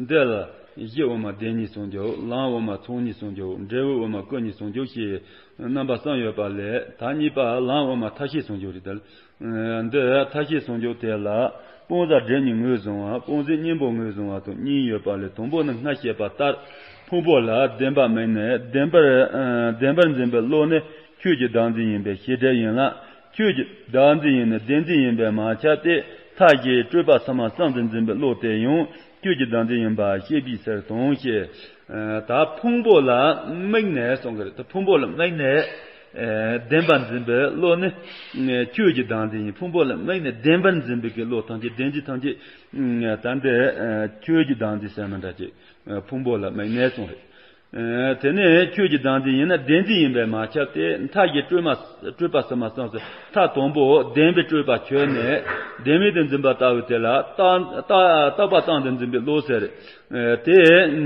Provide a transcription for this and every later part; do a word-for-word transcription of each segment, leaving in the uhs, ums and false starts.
འདི་ལ་གཞི་དབུ་མ་བདེན་གཉིས་ཟུང་འཇུག་ལམ་དབུ་མ་ཚོགས་གཉིས་ཟུང་འཇུག་འབྲས་བུ་དབུ་མ་སྐུ་གཉིས་ཟུང་འཇུག་ཞེས་རྣམ་པ་གསུམ་ཡོད་པ་ལས། ད་གཉིས་པ་ལམ་དབུ་མ་མཐའ་བཞི་ཟུང་འཇུག་རེད་དེ། འདི་མཐའ་བཞི་ཟུང་འཇུག་དེ་ལ་སྤོང་བྱ་སྒྲིབ་གཉིས་ངོས་བཟུང་བ། སྤོང་ཟད་གཉེན་པོ་ངོས་བཟུང་བ་དང་གཉིས་ཡོད་པ་ལས། དང་པོ་ནི་སྔར་བཤད་པ་ལྟར་ཕུང་པོ་ལ་བདེན་པ་དམིགས་ནས་བདེན་པར་བདེན་པར་འཛིན་པའི་བློ་ནི་ཆོས་ཀྱི་བདག་འཛིན་ཡིན་པས་བྱེད་སྒྲའི་ཡིན་ལ། ཆོས་ཀྱི་བདག་འཛིན་ཡིན་ནི་བདེན་འཛིན་ཡིན་པས་མ་ཁྱབ་སྟེ། མཐའ་བཞིའི་སྤྲོས་པ་ཚང་མ་བསམ་དུ་འཛིན་པའི་བློ་དེ་ཡང་ཆོས་ཀྱི་བདག་འཛིན་ཡིན་པ་ཤེས་པའི་ཕྱིར་དང་ཞེས། ད་ཕུང་པོ་ལ་དམིགས་ནས་གསུང་གི་རེད། ད་ཕུང་པོ་ལ་དམིགས་ནས་བདེན་པར་འཛིན་པའི་བློ་ནི་ཆོས་ཀྱི་བདག་འཛིན་ཡིན། ཕུང་པོ་ལ་དམིགས་ནས་བདེན་པར་འཛིན་པའི་གི་བློ་ཐམས་ཅད་བདེན་འཛིན་ཐམས་ཅད་ད་འདི་ཆོས་ཀྱི་བདག་འཛིན་ཟེར་མི་འདྲ་ཅིག་ཕུང་པོ་ལ་དམིགས་ནས་གསུངས་རེད། དེ་ནས་ཆོས་ཀྱི་བདག་འཛིན་ཡིན་ན་བདེན་འཛིན་ཡིན་པས་མ་ཁྱབ་སྟེ། མཐའ་བཞིའི་སྤྲོས་མ་སྤྲོས་པ་ཚང་མ་བསམ་སོ། མཐའ་དང་པོ་བདེན་པའི་སྤྲོས་པ་ཁྱོད་ནས་བདེན་མེད་དུ་འཛིན་པ་ལྟ་བུ་དེ་ལ་རྟག་རྟག་པ་སྟེང་དུ་འཛིན་པའི་བློ་ཟེར། དེ་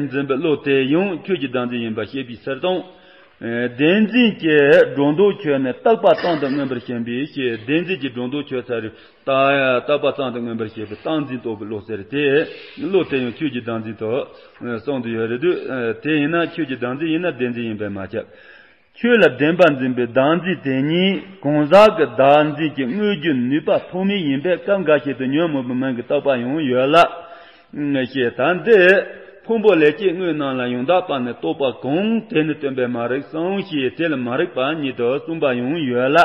འཛིན་པའི་བློ་དེ་ཡང་ཆོས་ཀྱི་བདག་འཛིན་ཡིན་པ་ཤེས་པའི་ཕྱིར་དང་། བདེན་འཛིན་གྱི་སྒྲོ་འདོགས་ཁྱོད་ནས་རྟག་པ་སྟེང་དུ་མངོན་པར་ཞེན་པའི་ཕྱིར། བདེན་འཛིན་གྱི་སྒྲོ་འདོགས་ཁྱོད་ཚར་རེད། རྟག་པ་སྟེང་དུ་མངོན་པར་ཞེན་པའི་རྟག་འཛིན་རྟོག་པའི་བློ་ཟེར་ཏེ། བློ་དེ་ཡང་ཆོས་ཀྱི་བདག་འཛིན་དུ་གསུངས་ཏེ་ཡོད་རེད་དུས། དེ་ཡིན་ན་ཆོས་ཀྱི་བདག་འཛིན་ཡིན་ན་བདེན་འཛིན་ཡིན་པས་མ་ཁྱབ། ཆོས་ལ་བདེན་པར་འཛིན་པའི་བདག་འཛིན་དེ་ཉིད་གང་ཟག་གི་བདག་འཛིན་གྱི་དངོས་རྒྱུ་ནུས་པ་ཐོགས་མེད་ཡིན་པས། སྐབས་འགའ་ཞིག་ཏུ་ཉོན་མོངས་པའི་མིང་གིས་བཏགས་པ་ཡང་ཡོད་ལ། ཞེས། ད་འདི་ཕུང་པོ་ལས་སྐྱེས་དངོས་རྣམས་ལ་ཡང་དག་པ་ནི་རྟོག་པ་གང་དེ་ནི་སྟོན་པས་མ་རིག་གསུངས་ཞེས་དེ་ལ་མ་རིག་པ་ཉིད་དུ་གསུངས་པ་ཡང་ཡོད་ལ།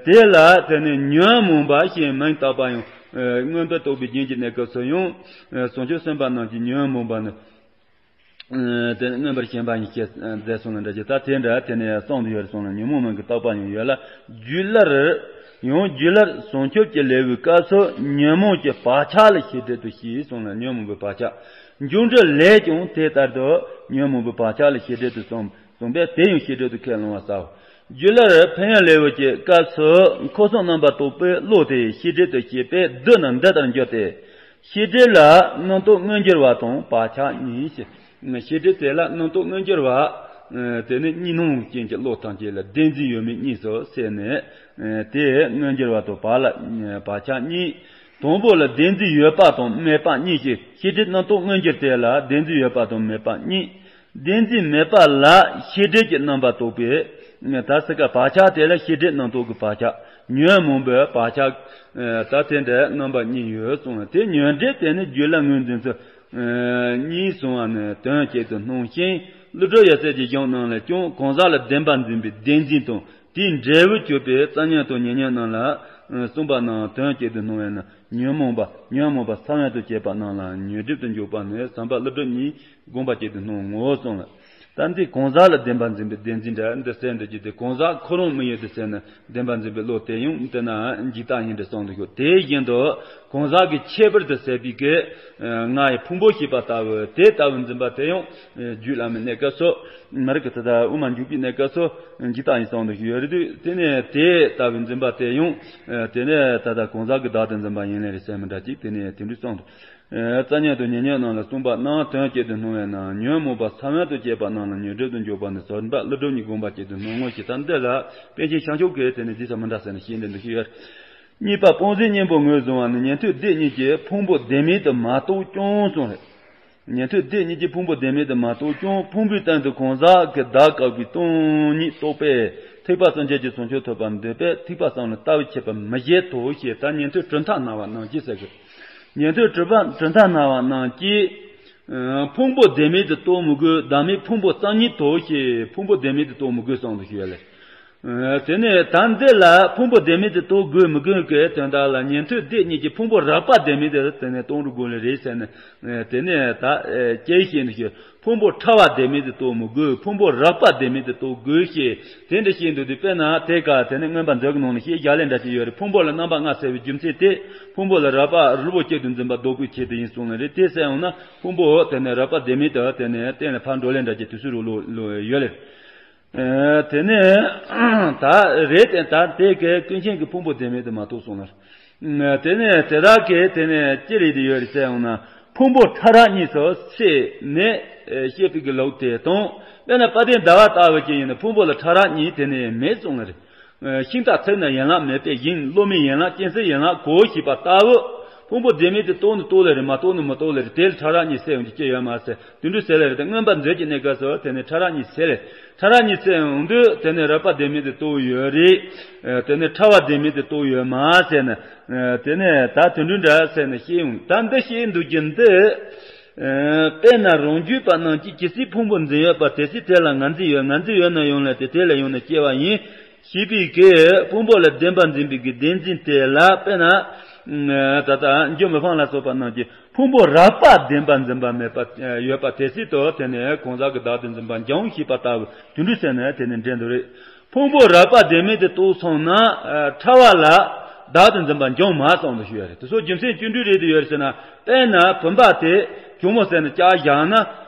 དེ་ལ་དེ་ནི་ཉོན་མོངས་པ་ཞེས་མིང་བཏགས་པ་ཡང་། མངོན་པར་རྟོགས་པའི་རྒྱན་གྱི་གནས་སྐབས་སུ་ཡང་། བྱང་ཆུབ་སེམས་དཔའ་རྣམས་ཀྱིས་ཉོན་མོངས་པ་ནི། དེ་ནི་མངོན་པར་ཞེན་པ་ཡིན་ཞེས་མཛད་སོང་ལ་འདྲ་ཞིང་། ད་དེ་འདྲ་དེ་ནས་གསུངས་ཏེ་ཡོད་གསུངས་ལ། ཉོན་མོངས་མིང་གིས་བཏགས་པ་ཡང་ཡོད་ལ། རྒྱུད་བླར། ཡང་རྒྱུད་བླར་བྱང་ཆུབ་ཀྱི་ལེའུའི་སྐབས་སུ་ཉོན་མོངས་ཀྱི་བག་ཆགས་ལ་ཤེས་སྒྲིབ་ཏུ་བཤད་གསུངས་ལ། ཉོན་མོངས་པའི་བག་ཆགས། འབྱུང་འགྲོའི་ལས་ཀྱང་དེ་ལྟར་དུ་ཉོན་མོངས་པའི་བག་ཆགས་ལ་ཤེས་སྒྲིབ་ཏུ་གསུངས་གསུངས་པས། དེ་ཡང་ཤེས་སྒྲིབ་ཏུ་ཁས་བླང་བ་ཟེར། རྒྱུད་བླར་ཕན་ཡོན་ལེའུ་གི་སྐབས་སུ་འཁོར་གསུམ་རྣམ་པར་རྟོག་པའི་བློ་དེ་ཤེས་སྒྲིབ་ཏུ་བཤད་པས། བསྡུ་ན་འདི་ལྟར་འགྱུར་ཏེ། ཤེས་སྒྲིབ་ལ་རྣམ་རྟོག་མངོན་གྱུར་བ་དང་བག་ཆགས་གཉིས་ཞེས། ཤེས་སྒྲིབ་དེ་ལ་རྣམ་རྟོག་མངོན་གྱུར་བ། དེ་ནི་གཉིས་སྣང་ཅན་གྱི་བློ་ཐམས་ཅད་ལ་བདེན་འཛིན་ཡོད་མེད་གཉིས་སུ་ཕྱེ་ནས། དེ་མངོན་གྱུར་བ་དང་བག་ལ་བག་ཆགས་གཉིས། དང་པོ་ལ་བདེན་འཛིན་ཡོད་པ་དང་མེད་པ་གཉིས་ཀྱི་ཤེས་སྒྲིབ་རྣམ་རྟོག་མངོན་གྱུར་དེ་ལ་བདེན་འཛིན་ཡོད་པ་དང་མེད་པ་གཉིས། བདེན་འཛིན་མེད་པ་ལ་ཤེས་སྒྲིབ་ཀྱི་རྣམ་པར་རྟོག་པའི། ད་སི་ཀ་བག་ཆགས་དེ་ལ་ཤེས་སྒྲིབ་རྣམ་རྟོག་གི་བག་ཆགས། ཉོན་མོངས་པའི་བག་ཆགས། ད་དེ་འདྲའི་རྣམ་པ་གཉིས་ཡོད་གསུངས། དེ་ཉོན་སྒྲིབ་དེ་ནི་རྒྱུད་ལ་ངོས་འཛིན་ཚུལ་གཉིས་གསུངས་པ་ནི་དོན་གཅིག་ཏུ་སྣང་ཞིང་། ཀླུ་སྒྲུབ་ཡབ་སྲས་ཀྱི་གཞུང་རྣམས་ལས་ཀྱང་གང་ཟག་ལ་བདེན་པར་འཛིན་པའི་བདེན་འཛིན་དང་དེའི་འབྲས་བུ་གྱུར་པའི་རྩ་ཉོན་དང་ཉེ་ཉོན་རྣམས་ལ་གསུངས་པ་རྣམས་དོན་གཅིག་ཏུ་སྣང་བས་ན། ཉོན་མོངས་པ་ཉོན་མོངས་པ་ས་བོན་དུ་སྐྱེས་པ་རྣམས་ལ་ཉོན་སྒྲིབ་ཏུ་འཇོག་པ་ནི་བྱམས་པ་ཀླུ་སྒྲུབ་གཉིས་དགོངས་པ་གཅིག་ཏུ་སྣང་ངོ་གསུངས་ལ། ད་འདི་གང་ཟག་ལ་བདེན་པར་འཛིན་པའི་བདེན་འཛིན་འདྲ་འདི་སེལ་འདི་བགྱིས་ཏེ། གང་ཟག་ཁོ་རང་དམིགས་ཡུལ་དུ་སེལ་ན་བདེན་པར་འཛིན་པའི་བློ་དེ་ཡང་དེ་ན་འཇིག་ལྟ་ཡིན་འདྲ་གསུངས་འདུག་ཤོག་དེ་བཞིན་དུ་གང་ཟག་གི་ཁྱད་པར་དུ་ཟད་པའི་གི་ང་ཡི་ཕུང་པོ་ཞེས་པ་ལྟ་བུ་དེ་ལྟ་བུ་འཛིན་པ་དེ་ཡང་རྒྱུད་བླ་མའི་གནས་སྐབས་སུ། མི་རིགས་ཀྱི་ཚུལ་དང་དབུ་མ་འཇུག་པའི་གནས་སྐབས་སུ་འཇིག་ལྟ་ཡིན་གསུངས་འདུག་ཤོག་ཡོད་རེད་དུས། དེ་ནས་དེ་ལྟ་བུ་འཛིན་པ་དེ་ཡང་དེ་ནས་ད་ལྟ་གང་ཟག་གི་བདག་ཏུ་འཛིན་པ་ཡིན་ལེ་རེད་ཟེར་མི་འདྲ་ཅིག་དེ་ནས་དེ་འདྲ་གསུངས་འདུག་རྩ་ཉོན་དང་ཉེ་ཉོན་རྣམས་ལ་གསུངས་པ་རྣམས་དོན་གཅིག་ཏུ་སྣང་བས་ན། ཉོན་མོངས་པ་ས་བོན་དུ་སྐྱེས་པ་རྣམས་ལ་ཉོན་སྒྲིབ་ཏུ་འཇོག་པ་ནི་བྱམས་པ་ཀླུ་སྒྲུབ་གཉིས་དགོངས་པ་གཅིག་ཏུ་སྣང་ངོ་ཞེས། ད་འདི་ལ་པཎ་ཆེན་བྱང་ཆུབ་ཀྱིས་དེ་ནི་རྗེས་སུ་མི་འདྲ་ཟེར་ནས་བཤད་འདི་འདུག་ཤོག་ཡོད། གཉིས་པ་སྤོང་ཟད་གཉེན་པོ་ངོས་བཟུང་བ་ནི། ཉན་ཐོས་སྡེ་གཉིས་ཀྱིས་ཕུང་པོ་བདེན་མེད་དུ་མ་རྟོགས་ཀྱང་གསུངས་རེད། ཉན་ཐོས་སྡེ་གཉིས་ཀྱིས་ཕུང་པོ་བདེན་མེད་དུ་མ་རྟོགས་ཀྱང་ཕུང་པོའི་སྟེང་དུ་གང་ཟག་གི་བདག་བཀག་པའི་སྟོང་ཉིད་རྟོགས་པས་ཐེག་པ་གསུམ་ཆར་གྱི་བྱང་ཆུབ་ཐོབ་པར་འདོད་པས་ཐེག་པ་གསུམ་ལ་ལྟ་བའི་ཁྱད་པར་མི་བཞེད་དོ་ཞེས། ད་ཉན་ཐོས་གྲུབ་མཐའ་སྣང་བ་རྣམས་ཀྱིས་ཟེར་གི། ཉན་ཐོས་གྲུབ་པ་གྲུབ་མཐའ་སྣང་བ་རྣམས་ཀྱིས། ཕུང་པོ་བདེན་མེད་དུ་རྟོགས་མི་དགོས། བདག་མེད་ཕུང་པོ་རྩ་ཉིད་དོ་ཞེས་ཕུང་པོ་བདེན་མེད་དུ་རྟོགས་མི་དགོས་གསུངས་འདུག་ཤོག་ཡ་ལེ། དེ་ནས་ད་འདི་ལ་ཕུང་པོ་བདེན་མེད་དུ་རྟོགས་དགོས་མི་དགོས་ཀྱི་དོན་དག་ལ་ཉན་ཐོས་སྡེ་གཉིས་ཀྱིས་ཕུང་པོ་རགས་པ་བདེན་མེད་དུ་དེ་ནས་རྟོགས་འགྲོ་དགོས་ལེ་རེད་ཟེར་ནས། དེ་ནས་ད་ཅེས་བཤད་འདུག་ཤོག་ཕུང་པོ་ཕྲ་བ་བདེན་མེད་དུ་རྟོགས་མི་དགོས། ཕུང་པོ་རགས་པ་བདེན་མེད་དུ་རྟོགས་དགོས་ཞེས་དེ་འདྲ་བཤད་འདུག་དུས། དཔེར་ན་དེ་ཀ་དེ་ནས་མངོན་པ་མཛོད་ཀྱི་ནང་ལ་ཞེས་བཞག་ལེ་འདྲ་ཅིག་ཡོད་རེད། ཕུང་པོ་ལ་རྣམ་པ་ལྔ་ཟེར་བའི་རྒྱུ་མཚན་དེ་ཕུང་པོ་ལ་རགས་པ་རིལ་པོ་གཅིག་ཏུ་འཛིན་པ་ལྡོག་པའི་ཆེད་དུ་ཡིན་གསུངས་ལེ་རེད། དེ་གསལ་ཡོང་ན་ཕུང་པོ་དེ་ནས་རགས་པ་བདེན་མེད་དུ་དེ་ནས་གཏན་ལ་ཕབ་འགྲོ་ལེ་འདྲ་ཅིག་དུས་ཚོད་རུ་ལོ་ལོ་ཡོད་ལེ། དེ་ནས་ད་རེད་དེ་ད་དེ་ཀའི་ཀུན་མཁྱེན་གྱིས་ཕུང་པོ་བདེན་མེད་དུ་མ་རྟོགས་གསུངས་ལ། དེ་ནས་དེ་དག་གིས་དེ་ནས་ཅི་རེད་དེ་ཡོད་རེད་ཟེར་ཡོང་ན། ཕུང་པོ་ཕྲ་རགས་གཉིས་སུ་ཕྱེ་ནས་བཤད་པའི་གི་ལུགས་དེ་དང་། དཔེར་ན་དཔལ་ལྡན་ཟླ་བ་ལྟ་བུ་ཅིག་ཡིན་ན་ཕུང་པོ་ལ་ཕྲ་རགས་གཉིས་དེ་ནས་མེད་གསུངས་ལ་རེད། ཤིང་རྟ་ཚིག་ནི་ཡན་ལག་མེད་པས་བཞེངས། སློབ་མའི་ཡན་ལག་སྤྱན་གཟིགས་ཡན་ལག་གོ་ཞེས་པ་ལྟ་བུ། ཕུང་པོ་ལྡན་མིན་དེ་རྟོགས་ནི་རྟོགས་ལེ་རེད། མ་རྟོགས་ནི་མ་རྟོགས་ལེ་རེད། དེ་ལ་ཕྲ་རགས་གཉིས་སེལ་ཡོང་རྒྱུ་ཅི་ཡོད་མ་ཟེར། དེ་འདྲ་ཟེར་ལེ་རེད། དེ་མངོན་པར་མཛོད་ཀྱི་གནས་སྐབས་སུ་དེ་ནི་ཕྲ་རགས་གཉིས་སེལ་ལེ། ཕྲ་རགས་གཉིས་སེལ་ཡོང་དུས་དེ་ནི་རགས་པ་ལྡན་མིན་དེ་རྟོགས་ཡོད་རེད། དེ་ནི་ཕྲ་བ་ལྡན་མིན་དེ་རྟོགས་ཡོད་མ་ཟེར་ན། དེ་ནི་ད་དེ་འདྲ་འདྲ་ཟེར་ནས་བཤད་ཡོང་། ད་འདི་བཤད་འདུག་རྒྱུ་འདི། དཔེར་ན་རང་རྒྱུད་པ་རྣམས་ཀྱིས་ཇི་སྲིད་ཕུང་པོ་འཛིན་ཡོད་པ་དེ་སྲིད་དེ་ལ་ང་འཛིན་ཡོད། ང་འཛིན་ཡོད་ན་ཡང་ལས་ཏེ་དེ་ལས་ཡང་ན་སྐྱེ་བ་ཡིན། ཞེས་པའི་གི་ཕུང་པོ་ལ་བདེན་པར་འཛིན་པའི་གི་བདེན་འཛིན་དེ་ལ། དཔེར་ན། ད་ལྟ་འགྱུ་མི་ཕམ་ལ་སོགས་པ་རྣམས་ཀྱིས་ཕུང་པོ་རགས་པ་བདེན་པར་འཛིན་པ་མེད་པ་ཡོད་པ་དེ་སྲིད་དུ་དེ་ནི་གང་ཟག་གིས་བདག་ཏུ་འཛིན་པ་འཇོམས་ཞེས་པ་ལྟ་བུ་དེ་འདྲ་ཟེར་ནས་དེ་ནི་འདྲེན་འདུག་རེད། ཕུང་པོ་རགས་པ་ལྡན་མིན་དེ་རྟོགས་སོང་ན། ཕྲ་བ་ལ་བདག་ཏུ་འཛིན་པ་འཇོམས་མ་སོང་དུ་ཞུ་ཡ་རེད། དེ་ཚོ་རྒྱུ་མཚན་ཅི་འདྲ་རེད་དུ་ཡོད་ཟེར་ན། དཔེར་ན་བུམ་པ་དེ་གྱོག་མོ་ཟེར་ནས་བཅག་བཞག་ན།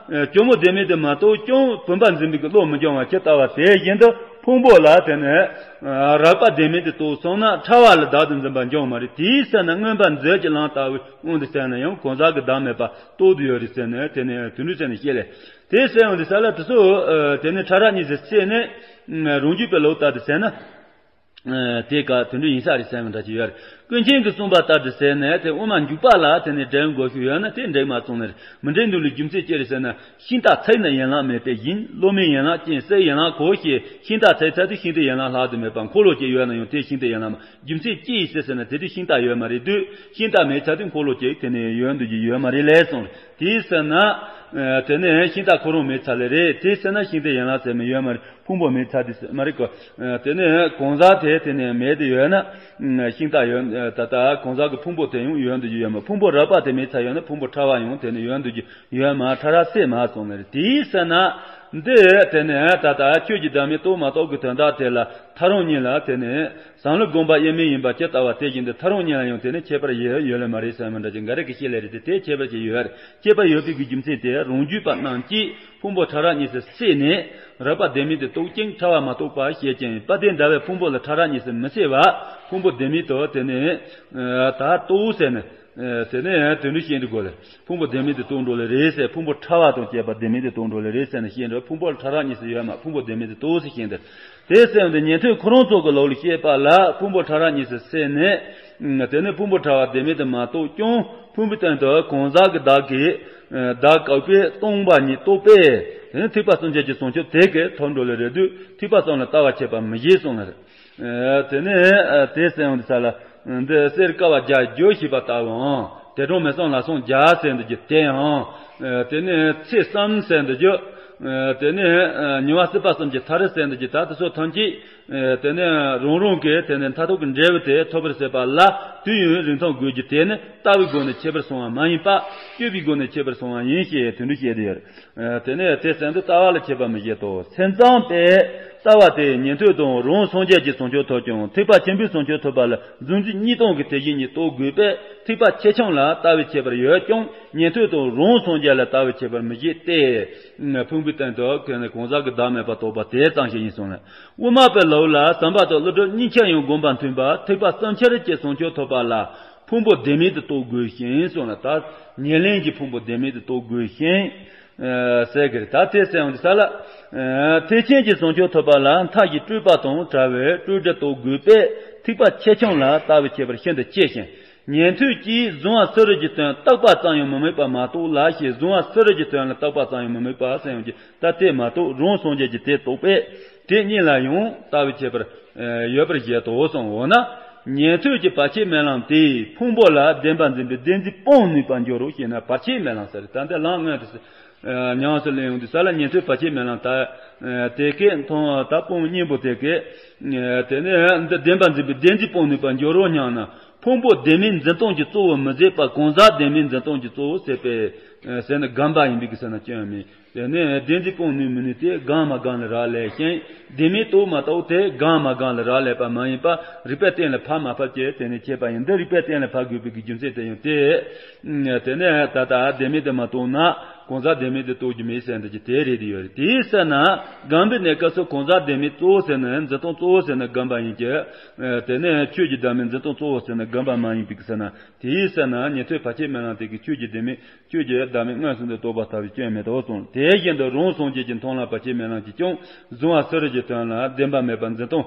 གྱོག་མོ་ལྡན་མིན་དེ་མ་གཏོགས་ཀྱང་བུམ་པ་འཛིན་པའི་གི་བློ་མི་འཇོམས་པ་ཇི་ལྟ་བ་དེ་བཞིན་དུ་ཕུང་པོ་ལ་དེ་ནི་རགས་པ་ལྡན་མིན་དེ་རྟོགས་སོང་ན་ཕྲ་བ་ལ་བདག་ཏུ་འཛིན་པ་འཇོམས་མ་རེད། དེའི་ཚེ་ན་མངོན་པར་མཛོད་ཀྱི་ལམ་ལྟ་བུའི་དབང་དུ་བྱས་ན་ཡང་གང་ཟག་གི་བདག་མེད་པ་རྟོགས་དུ་ཡོད་རེད་ཟེར་ནས་དེ་ནི་དེ་འདྲ་ཟེར་ནས་བཤད་ལེ། དེ་ཟེར་ཡང་དེ་ས་ལ་དེ་ཚོ་དེ་ནི་ཕྲ་རགས་གཉིས་སུ་བསྲེས་ནས་རང་རྒྱུད་པའི་ལུགས་ལྟར་དུ་ཟེར་ན། དེ་ག་དེ་འདྲ་ཡིན་ས་རེད་ཟེར་ཡང་འདྲ་ཅིག་ཡོད་རེད། ཀུན་མཁྱེན་གྱིས་གསུངས་པ་ལྟར་དུ་ཟེར་ནས་དེ་དབུ་མ་འཇུག་པ་ལ་དེ་ནི་འགྲེལ་དགོས་ཤུགས་ཡོད་ན་དེ་འགྲེལ་མ་སོང་ནས་མི་འགྲེལ་འདུག་ལ། རྒྱུ་མཚན་ཅི་རེད་ཟེར་ན། ཤིང་རྟ་ཚིག་ནི་ཡན་ལག་མེད་པའི་བཞིན། བློ་མེད་ཡན་ལག་ཅན། སེལ་ཡན་ལག་གོ་ཞེས། ཤིང་རྟ་ཚིག་ཚར་དུས་ཤིང་རྟའི་ཡན་ལག་ལྷག་ཏུ་མེད་པ་འཁོར་ལོ་ཅན་ཡོད་ན་ཡང་དེ་ཤིང་རྟའི་ཡན་ལག་མ། རྒྱུ་མཚན་ཅི་ཡིན་ཟེར་ཟེར་ན་དེ་དུས་ཤིང་རྟ་ཡོད་མ་རེད་དུས། ཤིང་རྟ་མེད་ཚར་དུས་འཁོར་ལོ་ཅན་དེ་ནི་ཡོད་འདུག་གི་ཡོད་མ་རེད་ལས་སོང་། དེའི་ཟེར་ན། དེ་ནི་ཤིང་རྟ་ཁོ་རང་མེད་ཚར་ལེ་རེད། དེའི་ཟེར་ན་ཤིང་རྟའི་ཡན་ལག་ཟེར་མི་ཡོད་མ་རེད། ཕུང་པོ་མེད་ཚར་དུས་མ་རེད་གོ། དེ་ནི་གང་ཟག་དེ་དེ་ནི་མེད་དུ་ཡོད་ན། ཤིང་རྟ་ཡོད། ད་ལྟ་གང་ཟག་གི་ཕུང་པོ་དེ་ཡང་ཡོད་འདུག་རྒྱུ་ཡོད་མ། ཕུང་པོ་རགས་པ་དེ་མེད་ཚར་ཡོད་ན་ཕུང་པོ་ཕྲ་བ་ཡང་དེ་ནི་ཡོད་འདུག་རྒྱུ་ཡོད་མ། ཕྲ་རགས་སེལ་མ་སོང་ནི་རེད། དེའི་ཟེར་ན། འདི་དེ་ནི་ད་ལྟ་ཆོས་ཀྱི་བདག་མེད་རྟོགས་མ་རྟོགས་ཀྱི་དོན་དག་དེ་ལ་ཐལ་རང་གཉིས་ལ་དེ་ནི་བསམ་བློ་སྒོམ་པ་དབྱེར་མེད་ཡིན་པ་ཇི་ལྟ་བ་དེ་བཞིན་དུ་ཐལ་རང་གཉིས་ལ་ཡང་དེ་ནི་ཁྱད་པར་ཡོད་ཡོད་ལེ་མ་རེད་ཟེར་མི་འདྲ་ཅིག་འགའ་རེ་གིས་བཤད་ལེ་རེད་དེ། དེ་ཁྱད་པར་ཅིག་ཡོད་རེད། ཁྱད་པར་ཡོད་པའི་གི་རྒྱུ་མཚན་དེ་རང་རྒྱུད་པ་རྣམས་ཀྱིས། ཕུང་པོ་ཕྲ་རགས་གཉིས་སུ་བསྲེས་ནས་རགས་པ་ལྡན་མིན་དེ་རྟོགས་ཀྱང་ཕྲ་བ་མ་རྟོགས་པར་བཤད་ཀྱང་། དཔལ་ལྡན་ཟླ་བས་ཕུང་པོ་ལ་ཕྲ་རགས་གཉིས་སུ་མི་བསྲེ་བར་ཕུང་པོ་ལྡན་མིན་དུ་དེ་ནི་ད་རྟོགས་ཟེར་ནས་དེ་ནི་དོན་འགྲུབ་བཤད་འདུག་གོ་ལེ། ཕུང་པོ་ལྡན་མིན་དེ་རྟོགས་འགྲོ་ལེ་རེད་ཟེར། ཕུང་པོ་ཕྲ་བ་དང་བཅས་པ་ལྡན་མིན་དེ་རྟོགས་འགྲོ་ལེ་རེད་ཟེར་ནས་བཤད་འགྲོ། ཕུང་པོ་ལ་ཕྲ་རགས་གཉིས་སུ་ཡོད་མ། ཕུང་པོ་ལྡན་མིན་དེ་རྟོགས་ཟེར་བཤད་འདུག་དེ་ཟེར་འདི་ཉན་ཐོས་ཁོ་རང་ཚོ་གི་ལུགས་ལ་བཤད་པ་ལ་ཕུང་པོ་ཕྲ་རགས་གཉིས་སུ་བསྲེས་ནས། དེ་ནི་ཕུང་པོ་ཕྲ་བ་ལྡན་མིན་དེ་མ་རྟོགས་ཀྱང་ཕུང་པོའི་སྟེང་དུ་གང་ཟག་གི་བདག་གིས། བདག་བཀག་པས་སྟོང་པ་ཉིད་རྟོགས་པས། དེ་ནི་ཐེག་པ་གསུམ་ཆར་གྱི་བྱང་ཆུབ་དེ་གས་ཐོབ་འགྲོ་ལེ་རེད་དུས་ཐེག་པ་གསུམ་ལ་ལྟ་བ་ཁྱད་པར་མི་བཞེད་གསུངས་ལེ། དེ་ནི་དེ་ཟེར་ཡང་དེ་ས་ལ་འདི་གསེར་དཀར་བ་བརྒྱ་བརྗོད་ཞེས་པ་ལྟ་བུའང་དེ་སྒྲོན་མེ་གསུམ་ལ་སོགས་བརྒྱ་ཟེར་འདུག་རྒྱུ་དེའང་། དེ་ནི་ཚེས་གསུམ་ཟེར་འདུག་རྒྱུ། དེ་ནི་ཉི་མ་སྲིད་པ་གསུམ་གྱི་མཐའ་རུ་ཟེར་འདུག་རྒྱུ། ད་དེ་ཚོ་ཐམས་ཅད། དེ་ནས་རང་རང་གི་དེ་ནས་མཐར་ཐུག་གི་འབྲས་བུ་དེ་ཐོབ་པར་བྱེད་པ་ལ་དུས་ཡུན་རིང་ཐུང་དགོས་རྒྱུ་དེ་ནི་ལྟ་བའི་སྒོ་ནས་ཁྱད་པར་སོང་བ་མ་ཡིན་པ། སྤྱོད་པའི་སྒོ་ནས་ཁྱད་པར་སོང་བ་ཡིན་ཞེས་དོན་འགྲེལ་བཤད་དེ་ཡོད། དེ་ནས་དེ་ཟེར་དུས་ལྟ་བ་ལ་ཁྱད་པར་མི་བཞེད་དོ། སེམས་ཙམ་པས་ལྟ་བ་དེ་ཉན་ཐོས་དང་རང་སངས་རྒྱས་ཀྱི་བྱང་ཆུབ་ཐོབ་ཀྱང་ཐེག་པ་ཆེན་པོའི་བྱང་ཆུབ་ཐོབ་པ་ལ་གཟུང་འཛིན་གཉིས་སྟོང་གི་དེ་བཞིན་ཉིད་རྟོགས་དགོས་པས་ཐེག་པ་ཆེ་ཆུང་ལ་ལྟ་བའི་ཁྱད་པར་ཡོད་ཀྱང་ཉན་ཐོས་དང་རང་སངས་རྒྱས་ལ་ལྟ་བའི་ཁྱད་པར་མི་བཞེད་དེ། ཕུང་པོའི་སྟེང་དུ་གང་ཟག་གི་བདག་མེད་པ་རྟོགས་པ་དེ་ཙམ་ཞིག་ཡིན་གསུངས་ལ། དབུ་མ་པའི་ལུགས་ལ་བྱམས་པ་དང་ཀླུ་སྒྲུབ་གཉིས་ཆར་ཡང་སྒོམ་པ་མཐུན་པར་ཐེག་པ་གསུམ་ཆར་གྱི་བྱང་ཆུབ་ཐོབ་པ་ལ་ཕུང་པོ་ལྡན་མིན་དུ་རྟོགས་དགོས་ཤིང་གསུངས་ལ། ད་ཉེར་ལེན་གྱི་ཕུང་པོ་ལྡན་མིན་དུ་རྟོགས་དགོས་ཤིང་ཟེར་གི་རེད། ད་དེ་ཟེར་ཡང་དེ་ས་ལ། ཐེག་ཆེན་གྱི་བྱང་ཆུབ་ཐོབ་པ་ལ་མཐའ་བཞི་སྤྲོས་པ་དང་བྲལ་བའི་སྤྲོས་བྲལ་རྟོགས་དགོས་པས་ཐེག་པ་ཆེ་ཆུང་ལ་ལྟ་བའི་ཁྱད་པར་ཤིན་ཏུ་ཆེ་ཞིང་། ཉན་ཐོས་ཀྱིས་གཟུང་བ་སུ་རུ་གྱི་དོན་བརྟགས་པ་ཙམ་ཡང་མི་དམིགས་པ་མ་གཏོགས་ལ་ཞེས་གཟུང་བ་སུ་རུ་གྱི་དོན་ལ་བརྟགས་པ་ཙམ་ཡང་མི་དམིགས་པ་ཟེར་ཡང་གི་ད་དེ་མ་གཏོགས་རང་སངས་རྒྱས་ཀྱི་དེ་རྟོགས་པས་དེ་གཉིས་ལ་ཡང་ལྟ་བའི་ཁྱད་པར་ཡོད་པར་བཞེད་དོ་གསུངས། འོ་ན་ཉན་ཐོས་ཀྱི་བར་ཆད་མེད་ལམ་དེས་ཕུང་པོ་ལ་བདེན་པར་འཛིན་པའི་བདེན་འཛིན་སྤོང་ནུས་པར་འགྱུར་རོ་ཞེ་ན། བར་ཆད་མེད་ལམ་ཟེར་ད་འདི་ལམ་ངན་དུ་ཉམས་སུ་ལེན་ཡོང་དུས་ས་ལ་ཉན་ཐོས་བར་ཆད་མེད་ལམ་ད་དེ་སྐད་མཐོང་ད་སྤོང་གཉེན་པོ་དེ་སྐད་དེ་ནས་འདི་བདེན་པར་འཛིན་པའི་བདེན་འཛིན་སྤོང་ནུས་པར་འགྱུར་རོ་སྙམ་ན། ཕུང་པོ་བདེན་མེད་འཛིན་སྟངས་ཀྱི་གཙོ་བོ་མི་བཟད་པ་གང་ཟག་བདེན་མེད་འཛིན་སྟངས་ཀྱི་གཙོ་བོ་ཟད་པས་ཟེར་ནས་སྒོམ་པ་ཡིན་པའི་གི་ཟེར་ན་སྐྱོན་མེད། དེ་ནས་བདེན་འཛིན་སྤོང་ནུས་མི་ནུས་དེ་སྒོམ་མ་སྒོམ་ལ་རག་ལས་ཤིང་བདེན་མེད་རྟོགས་མ་རྟོགས་དེ་སྒོམ་མ་སྒོམ་ལ་རག་ལས་པ་མ་ཡིན་པ་རིགས་པའི་སྟེང་ལ་ཕབ་མ་ཕབ་ཀྱི་དེ་ནས་ཁྱད་པར་ཡིན། འདི་རིགས་པའི་སྟེང་ལ་ཕབ་དགོས་པའི་གི་རྒྱུ་མཚན་དེ་ཡང་དེ། དེ་ནས་ད་ལྟ་བདེན་མེད་དེ་མ་རྟོགས་ན། གང་ཟག་བདེན་མེད་དེ་རྟོགས་རྒྱུ་མེད་ཟེར་འདི་ཀྱི་དེ་རེད་དེ་ཡོད་རེད། དེའི་ས་ན་སྒོམ་པའི་གནས་སྐབས་སུ་གང་ཟག་བདེན་མེད་གཙོ་བོ་ཟེར་ན་འཛིན་སྟངས་གཙོ་བོ་ཟེར་ན་སྒོམ་པ་ཡིན་གྱི། དེ་ནས་ཆོས་ཀྱི་བདག་མེད་འཛིན་སྟངས་གཙོ་བོ་ཟེར་ན་སྒོམ་པ་མ་ཡིན་པའི་ས་ན། དེའི་ས་ན་ཉན་ཐོས་བར་ཆད་མེད་ལམ་དེ་གི་ཆོས་ཀྱི་བདེན་མེད་ཆོས་ཀྱི་བདག་མེད་མངོན་སུམ་དུ་རྟོགས་པ་ལྟ་བུའི་སྐྱོན་མེད་དོ་གསུངས། དེ་བཞིན་དུ་རང་སངས་རྒྱས་ཀྱི་མཐོང་ལམ་བར་ཆད་མེད་ལམ་གྱིས་ཀྱང་གཟུང་བ་སུ་རུ་གི་དོན་ལ་བདེན་པ་མེད་པར་འཛིན་སྟངས་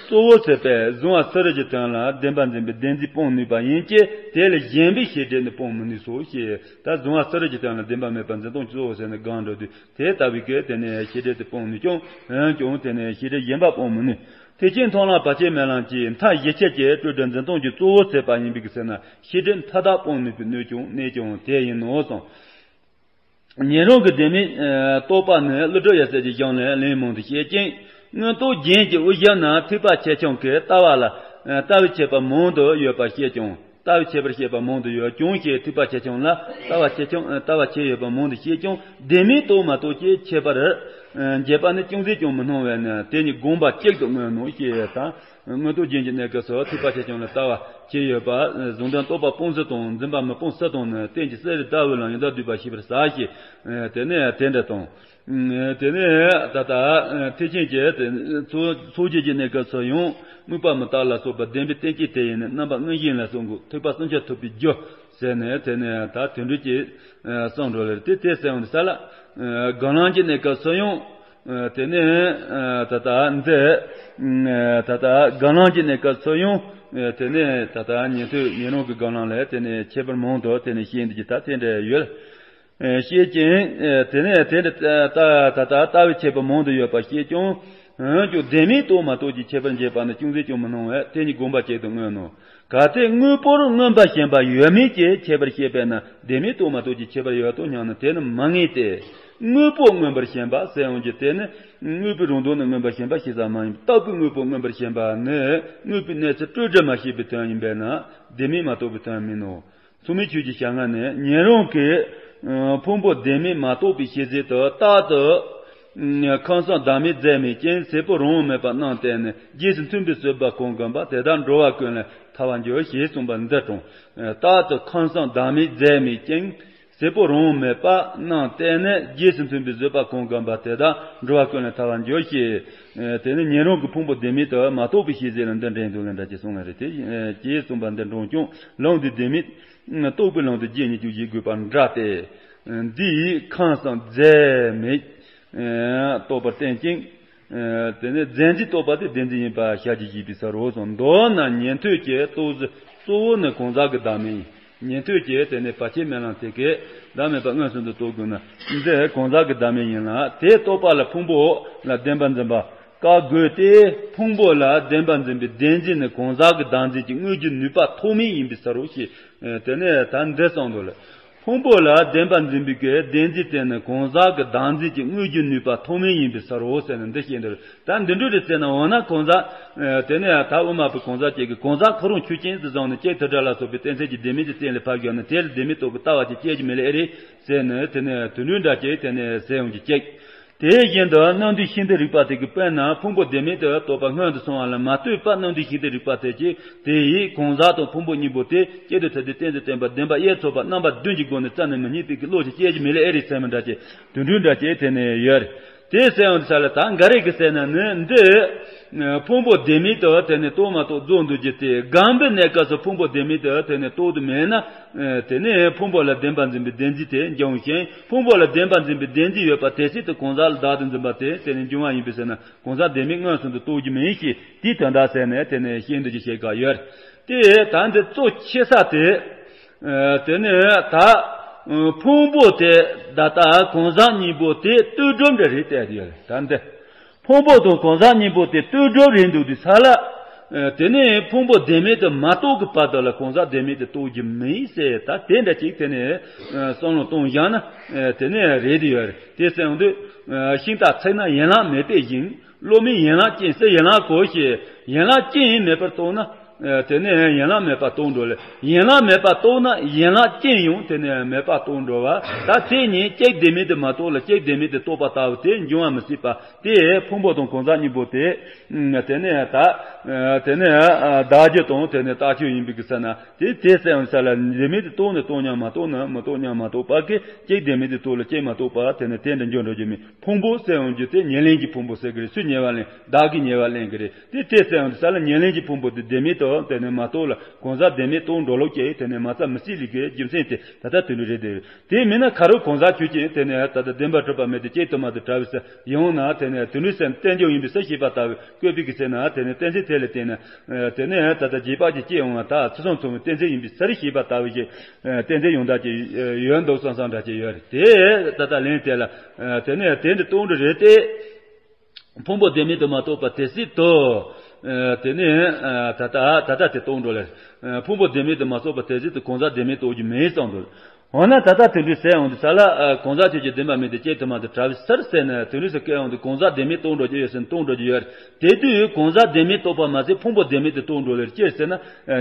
གཙོ་བོ་ཟེར་བས་གཟུང་བ་སུ་རུ་གི་དོན་ལ་བདེན་པར་འཛིན་པའི་བདེན་འཛིན་སྤོང་ནུས་པ་ཡིན་གྱི། དེ་ལས་གཞན་པའི་ཤེས་སྒྲིབ་ནི་སྤོང་མི་ནུས་སོ་ཞེས། ད་གཟུང་བ་སུ་རུ་གི་དོན་ལ་བདེན་པ་མེད་པར་འཛིན་སྟངས་གཙོ་བོ་ཟེར་ནས་སྒོམ་འགྲོ་དུས་དེ་ལྟ་བུའི་སྐད་དེ་ནས་ཤེས་སྒྲིབ་དེ་སྤོང་ནུས་ཀྱང་འོན་ཀྱང་དེ་ནས་ཤེས་སྒྲིབ་གཞན་པ་སྤོང་མི་ནུས། ཐེག་ཆེན་མཐོང་ལམ་བར་ཆད་མེད་ལམ་གྱིས་མཐའ་བཞི་ཆར་གྱི་སྤྲོས་བྲལ་འཛིན་སྟངས་ཀྱི་གཙོ་བོ་ཟེར་བ་ཡིན་པའི་ཟེར་ན་ཤེས་སྒྲིབ་མཐའ་དག་སྤོང་ནུས་པའི་གནད་ཀྱང་གནད་ཀྱང་དེ་ཡིན་ནོ་གསུངས། ཉན་རང་གི་བདེན་མེད་རྟོགས་པ་ནི་ཀླུ་སྒྲུབ་ཡབ་སྲས་ཀྱི་གཞུང་ལས་ལན་མང་དུ་བཤད་ཅིང་། མངོན་རྟོགས་རྒྱན་གྱི་དབུ་ཞབས་ན་ཐེག་པ་ཆེ་ཆུང་གི་ལྟ་བ་ལ་ལྟ་བའི་ཁྱད་པར་མང་དུ་ཡོད་པར་བཤད་ཀྱང་། ལྟ་བའི་ཁྱད་པར་བཤད་པ་མང་དུ་ཡོད་ཀྱང་ཞེས་ཐེག་པ་ཆེ་ཆུང་ལ་ལྟ་བ་ཆེ་ཆུང་ལྟ་བ་ཆེ་ཡོད་པ་མང་དུ་བཤད་ཀྱང་བདེན་མེད་རྟོགས་མ་རྟོགས་ཀྱི་ཁྱད་པར་འབྱེད་པ་ནི་ཅུང་ཟད་ཀྱང་མི་སྣང་བས་ན་དེ་ཉིད་དགོངས་པ་གཅིག་ཏུ་མངོན་ནོ་ཞེས་དང་། མངོན་རྟོགས་རྒྱན་གྱི་གནས་སྐབས་སུ་ཐེག་པ་ཆེ་ཆུང་ལ་ལྟ་བ་ཆེ་ཡོད་པ་གཟུང་དོན་རྟོག་པ་སྤོང་ཚུལ་དང་འཛིན་པ་མི་སྤོང་ཚུལ་དང་ནི་རྟེན་གྱི་གསེར་རི་ཟླ་འོད་ལ་ཡང་དག་བསྡུས་པ་ཞེས་པར་ཟ་ཞེས་དེ་ནས་དེ་འདྲ་དང་། དེ་ནས་ད་ལྟ་ཐེག་ཆེན་གྱི་དེ་ཚོགས་ཚོགས་བརྒྱད་ཀྱི་གནས་སྐབས་སུ་ཡང་དམིགས་པ་མི་རྟག་ལ་སོགས་པ་བདེན་པའི་རྟེན་གཅིག་དེ་ཡིས་ནི་རྣམ་པ་མངོན་ཞེན་ལ་སོགས་འགོག་ཐེག་པ་གསུམ་ཆར་ཐུབ་པའི་རྒྱུ་ཟེར་ནས་དེ་ནས་ད་དོན་འགྲུབ་ཀྱི་གསུང་འགྲོ་ལེར་དེ་དེ་གསལ་འོང་དུ་ས་ལ། སྒོམ་ལམ་གྱི་གནས་སྐབས་སུ་ཡང་དེ་ནས་ད་ལྟ་འདི་ད་ལྟ་སྒོམ་ལམ་གྱི་གནས་སྐབས་སུ་ཡང་དེ་ནས་ད་ལྟ་ཉན་ཐོས་ཉན་རང་གི་སྒོམ་ལམ་ལས་དེ་ནས་ཁྱད་པར་མང་དུ་དེ་ནས་བཤད་འདི་ཀྱི་ད་དེ་འདྲ་ཡོད། ཤེས་ཀྱང་། དེ་ནས་དེ་འདྲ་ད་ད་ལྟ་ལྟ་བའི་ཁྱད་པར་མང་དུ་ཡོད་པ་ཤེས་ཀྱང་། འོན་ཀྱང་བདེན་མེད་རྟོགས་མ་རྟོགས་ཀྱི་ཁྱད་པར་འབྱེད་པ་ནི་ཅུང་ཟད་ཀྱང་མི་སྣང་བས་དེ་ཉིད་དགོངས་པ་གཅིག་ཏུ་མངོན་ནོ། གལ་ཏེ་དངོས་པོར་མངོན་པར་ཞེན་པ་ཡོད་མེད་ཀྱི་ཁྱད་པར་བཤད་པས་ན་བདེན་མེད་རྟོགས་མ་རྟོགས་ཀྱི་ཁྱད་པར་ཡོད་དོ་སྙམ་ན་དེ་ནི་མ་ངེས་ཏེ། དངོས་པོ་མངོན་པར་ཞེན་པ་ཟེར་ཡོང་རྒྱུ་དེ་ནི་དངོས་པོའི་རང་ལྡོག་ནི་མངོན་པར་ཞེན་པ་ཞེས་ཟེར་མ་ཡིན་པར་རྟག་པའི་དངོས་པོ་མངོན་པར་ཞེན་པ་ནི་དངོས་པོའི་གནས་ཚུལ་སྤྲོས་བྲལ་མ་ཤེས་པའི་དོན་ཡིན་པས་ན་བདེན་མེད་མ་རྟོགས་པའི་དོན་མིན་ནོ། མཚུངས་མེད་ཆོས་ཀྱི་བྱ་ངན་ནི་ཉན་རང་གིས་ཕུང་པོ་བདེན་མེད་མ་རྟོགས་པའི་ཤེས་ཚད་དུ་རྟག་ཏུ་ཁམས་གསུམ་བདག་མེད་རྫས་མེད་ཅིང་ཟད་པོ་རང་དབང་མེད་པ་རྣམས་བརྟེན་ནས་རྗེས་སུ་མཐུན་པའི་བཟོད་པ་གང་བསྒོམ་པ་དེ་དག་འགྲོ་བ་ཀུན་ལས་ཐར་བར་འགྱུར་ཞེས་གསུངས་པ་འདི་དང་། རྟག་ཏུ་ཁམས་གསུམ་བདག་མེད་རྫས་མེད་ཅིང་ཟད་པོ་རང་དབང་མེད་པ་རྣམས་བརྟེན་ནས་རྗེས་སུ་མཐུན་པའི་བཟོད་པ་གང་བསྒོམ་པ་དེ་དག་འགྲོ་བ་ཀུན་ལས་ཐར་བར་འགྱུར་ཞེས། དེ་ནི་ཉན་རང་གི་ཕུང་པོ་བདེན་མེད་དུ་མ་རྟོགས་པའི་ཤེས་ཚད་ལ་འདི་འདྲའི་འདུག་ལ་འདྲ་ཅེས་གསུངས་ལ་རེད་དེ། ཅེས་གསུངས་པ་འདི་འདྲ་ཀྱང་ལམ་འདི་བདེན་མེད། རྟོགས་པའི་ལམ་དུ་རྗེས་ཉིད་ཀྱང་བཞེད་དགོས་པར་འདྲ་སྟེ། འདིས་ཁམས་གསུམ་རྫས་མེད་རྟོགས་པར་བསྟན་ཅིང་། དེ་ནས་རྫས་འཛིན་རྟོགས་པ་དེ་བདེན་འཛིན་ཡིན་པ་ཞལ་གྱིས་བཞེས་པའི་ས་རོ་གསུངས། མདོར་ན་ཉན་ཐོས་ཀྱི་རྟོགས་གཞི་གཙོ་བོ་ནི་གང་ཟག་གི་བདག་མེད་ཡིན། ཉན་ཐོས་ཀྱི་དེ་ནས་བར་ཆད་མེད་ལམ་དེ་ཀའི་བདག་མེད་པ་མངོན་སུམ་དུ་རྟོགས་དགོས་ན་འདི་གང་ཟག་གི་བདག་མེད་ཡིན་ལ་དེ་རྟོགས་པ་ལ་ཕུང་པོ་ལ་བདེན་པར་འཛིན་པ། བཀག་དགོས་ཏེ། ཕུང་པོ་ལ་བདེན་པར་འཛིན་པའི་བདེན་འཛིན་ནི་གང་ཟག་གི་བདག་འཛིན་གྱི་དངོས་རྒྱུ་ནུས་པ་ཐོགས་མེད་ཡིན་པའི་ས་རོ་ཞེས། དེ་ནས་ད་འདི་གསུངས་འདུག་ལ། ཕུང་པོ་ལ་བདེན་པར་འཛིན་པའི་གི་བདེན་འཛིན་དེ་ནི་གང་ཟག་གི་བདག་འཛིན་གྱི་དངོས་རྒྱུ་ནུས་པ་ཐོགས་མེད་ཡིན་པའི་ས་རོ་ཟེར་ནས་འདི་བཤད་འདུག་ད་འདི་འདྲ་རེད་ཟེར་ན་འོ་ན་གང་ཟག་དེ་ནས་ད་དབུ་མ་པའི་གང་ཟག་ཅིག་གིས་གང་ཟག་ཁོ་རང་ཆོས་ཅན་དུ་བཟུང་ནས་ཅིག་དེ་འདྲ་ལ་སོགས་པའི་རྟེན་ཚད་ཀྱི་བདེན་མེད་ཀྱི་རྟེན་ལ་ཕབ་བཞག་ན་དེ་ལ་བདེན་མེད་རྟོགས་པའི་ལྟ་བ་ཅིག་སྐྱེ་རྒྱུ་མེད་ལེ་ཨེ་རེད་ཟེར་ནས་དེ་ནས་དུད་འགྲོ་འདྲ་ཅིག་དེ་ནས་ཟེར་ཡོང་རྒྱུ་ཅིག་དེ་བཞིན་དུ་རྣམ་འདུས་ཤིང་རྟའི་རིགས་པ་དེ་གི་དཔེར་ན་ཕུང་པོ་བདེན་མེད་དུ་རྟོགས་པ་སྔོན་དུ་སོང་བ་ལ་མ་ལྟོས་པར་རྣམ་འདུས་ཤིང་རྟའི་རིགས་པ་དེ་གྱིས་དེ་ཡིས་གང་ཟག་དང་ཕུང་པོ་གཉིས་པོ་དེ་གཅིག་ཏུ་ཐུབ་སྟེ་གཏན་དུ་བརྟན་པ་བདེན་པ་དབྱེར་མཚོགས་པ་རྣམ་པ་བདུན་གྱི་སྒོ་ནས་རྩ་ནས་མི་རྙེད་པའི་གི་བློ་ཞིག་སྐྱེ་རྒྱུ་མེད་ལེ་ཨེ་རེད་ཟེར་མི་འདྲ་ཅིག་དུད་འགྲོ་འདྲ་ཅིག་དེ་ནས་ཡོད་རེད། དེ་ཟེར་ཡོང་དུས་ས་ལ་ད་འགའ་རེ་གི་ཟེར་ན་ནི་འདི་ཕུང་པོ་བདེན་མེད་དུ་དེ་ནས་རྟོགས་མ་རྟོགས་རྫོགས་འདུག་རྒྱུ་དེ་སྒོམ་པའི་གནས་སྐབས་སུ་ཕུང་པོ་བདེན་མེད་དུ་དེ་ནས་རྟོགས་དུ་མེད་ན། དེ་ནས་ཕུང་པོ་ལ་བདེན་པར་འཛིན་པའི་བདེན་འཛིན་དེ་འབྱུང་ཞིང་ཕུང་པོ་ལ་བདེན་པར་འཛིན་པའི་བདེན་འཛིན་ཡོད་པ་དེ་སྲིད་དུ་གང་ཟག་ལ་བདག་ཏུ་འཛིན་པ་དེ་དེ་ནས་འབྱུང་བ་ཡིན་པས་ཟེར་ན་གང་ཟག་བདེན་མེད་མངོན་སུམ་དུ་རྟོགས་རྒྱུ་མིན་ཞེས་དེའི་དོན་དག་ཟེར་ནས་དེ་ནས་ཤེས་འདོད་ཀྱི་བཤད་ག་ཡོད། དེ་ད་འདི་གཙོ་ཆེ་ས་དེ། དེ་ནས་ད་ཕུང་པོ་དེ་ད་ལྟ་གང་ཟག་གཉིས་པོ་དེ་ལྟོས་གྲུབ་འདྲ་རེད་བལྟས་ཡོད་ད་འདི། ཕུང་པོ་དང་གང་ཟག་གཉིས་པོ་དེ་ལྟོས་གྲུབ་རེད་འདུག་དུས་ས་ལ། དེ་ནས་ཕུང་པོ་བདེན་མེད་དུ་མ་རྟོགས་ཀྱི་བར་དུ་ལ་གང་ཟག་བདེན་མེད་དུ་རྟོགས་རྒྱུ་མིན་ཟེར་ད་དེ་འདྲ་ཅིག་དེ་ནས་བསམ་བློ་གཏོང་བཞག་ན་དེ་ནས་རེད་དེ་ཡོད་རེད། དེ་ཟེར་ཡོང་དུས་ཤིང་རྟ་ཚིག་ན་ཡན་ལག་མེད་པའི་ཞིང་གློ་མིག་ཡན་ལག་ཅན་ཟེར་ཡན་ལག་གོ་ཞེས་ཡན་ལག་ཅན་མེད་པར་རྟོགས་ན། དེ་ནས་ཡན་ལག་མེད་པར་རྟོགས་འགྲོ་ལ། ཡན་ལག་མེད་པར་རྟོགས་ན་ཡན་ལག་ཅན་ཡང་དེ་ནས་མེད་པར་རྟོགས་འགྲོ་བ། ད་དེ་གཉིས་གཅིག་བདེན་མེད་དུ་མ་རྟོགས་ལ། གཅིག་བདེན་མེད་དུ་རྟོགས་པ་ལྟ་བུ་དེ་འབྱུང་བ་མི་སྲིད་པ་དེ་ཕུང་པོ་དང་གང་ཟག་གཉིས་པོ་དེ། དེ་ནས་ད་དེ་ནས་བདག་རྒྱུ་དང་དེ་ནས་རྟག་སྤྱོད་ཡིན་པའི་གི་ས་ན། དེ་དེ་གསལ་བའི་ས་ལ་བདེན་མེད་དུ་རྟོགས་ནས་རྟོགས་སྙམ་མ་རྟོགས་ན་མི་རྟོགས་སྙམ་མ་རྟོགས་པ་གི་གཅིག་བདེན་མེད་དུ་རྟོགས་ལ་གཅིག་མ་རྟོགས་པ་དེ་ནས་དེ་འདྲ་འགྱུར་འགྲོ་རྒྱུ་མེད། ཕུང་པོ་གསལ་ཡོང་རྒྱུ་དེ་ཉེར་ལེན་གྱི་ཕུང་པོ་ཟེར་གི་རེད། སུས་ཉེ་བར་ལེན། བདག་གིས་ཉེ་བར་ལེན་གི་རེད། དེ་དེ་གསལ་ཡོང་དུས་ས་ལ་ཉེར་ལེན་གྱི་ཕུང་པོ་དེ་བདེན་མེད་དུ་དེ་ནས་མ་རྟོགས་ལ་གང་ཟག་བདེན་མེད་རྟོགས་འགྲོ་ལོག་ཀྱི་དེ་ནས་མ་རྩ་མི་སྲིད་ལས་ཀའི་རྒྱུ་མཚན་དེ་ད་ལྟ་དེ་འདྲ་རེད་དེ། དེ་མིན་ན་ཁ་རོག་གང་ཟག་ཁྱོད་ཀྱིས་དེ་ནས་ད་ལྟ་བདེན་པར་གྲུབ་པ་མེད་དེ་གཅིག་དུ་མ་དུ་བྲལ་བའི་ས་ཡོང་ན་དེ་ནས་དེ་འདྲའི་སེམས་གཏན་འཇོག་ཡིན་པའི་ས་ཞེས་པ་ལྟ་བུའི་བཀོད་པའི་གི་ཚེ་ན་དེ་ནས་གཏན་ཚིགས་དེ་ལ་བརྟེན་ནས་དེ་ནས་ད་ལྟ་རྗེས་དཔག་གི་སྐྱེ་འོང་བ་ད་ཚུལ་གསུམ་མཚུངས་པའི་གཏན་ཚིགས་ཡིན་པའི་ས་རེད་ཞེས་པ་ལྟ་བུའི་ཞེས་གཏན་ཚིགས་ཡོང་ད་ཀྱི་ཡོད་འདུག་བསམ་བསམ་འདྲ་ཅིག་ཡོད་རེད། དེ་ད་ལྟ་ལན་དེ་ལ་དེ་ནས་དེ་འདྲ་གཏོང་འདྲ་རེད་དེ། ཕུང་པོ་བདེན་མེད་དུ་མ་རྟོགས་པ་དེ་སྲིད་དུ། ཨ་དེ་ནས་ཨ་ད་ལྟ་ད་ལྟ་དེ་རྟོགས་འགྲོ་ལ། ཨ་ཕུང་པོ་བདེན་མེད་དུ་མ་རྟོགས་པ་དེ་སྲིད་དུ་གང་ཟག་བདེན་མེད་རྟོགས་རྒྱུ་མེད་གསུངས་འདུག་འོ་ན་ད་ལྟ་དེ་འདྲའི་ཟེར་ཡོང་དུས་ས་ལ་ཨ་གང་ཟག་ཁྱོད་ཀྱི་བདེན་པ་མེད་དེ་གཅིག་དུ་མ་དུ་བྲལ་བའི་སར་ཟེར་ན་དེ་འདྲའི་ཟེར་སྐད་ཡོང་དུས་གང་ཟག་བདེན་མེད་རྟོགས་འགྲོ་རྒྱུ་ཡོད་ཟེར་ན་རྟོགས་འགྲོ་རྒྱུ་ཡོད་རེད། དེ་དུས་གང་ཟག་བདེན་མེད་རྟོགས་པ་མ་ཟད་ཕུང་པོ་བདེན་མེད་དུ་རྟོགས་འགྲོ་ལེར་ཅེར་ཟེར་ན།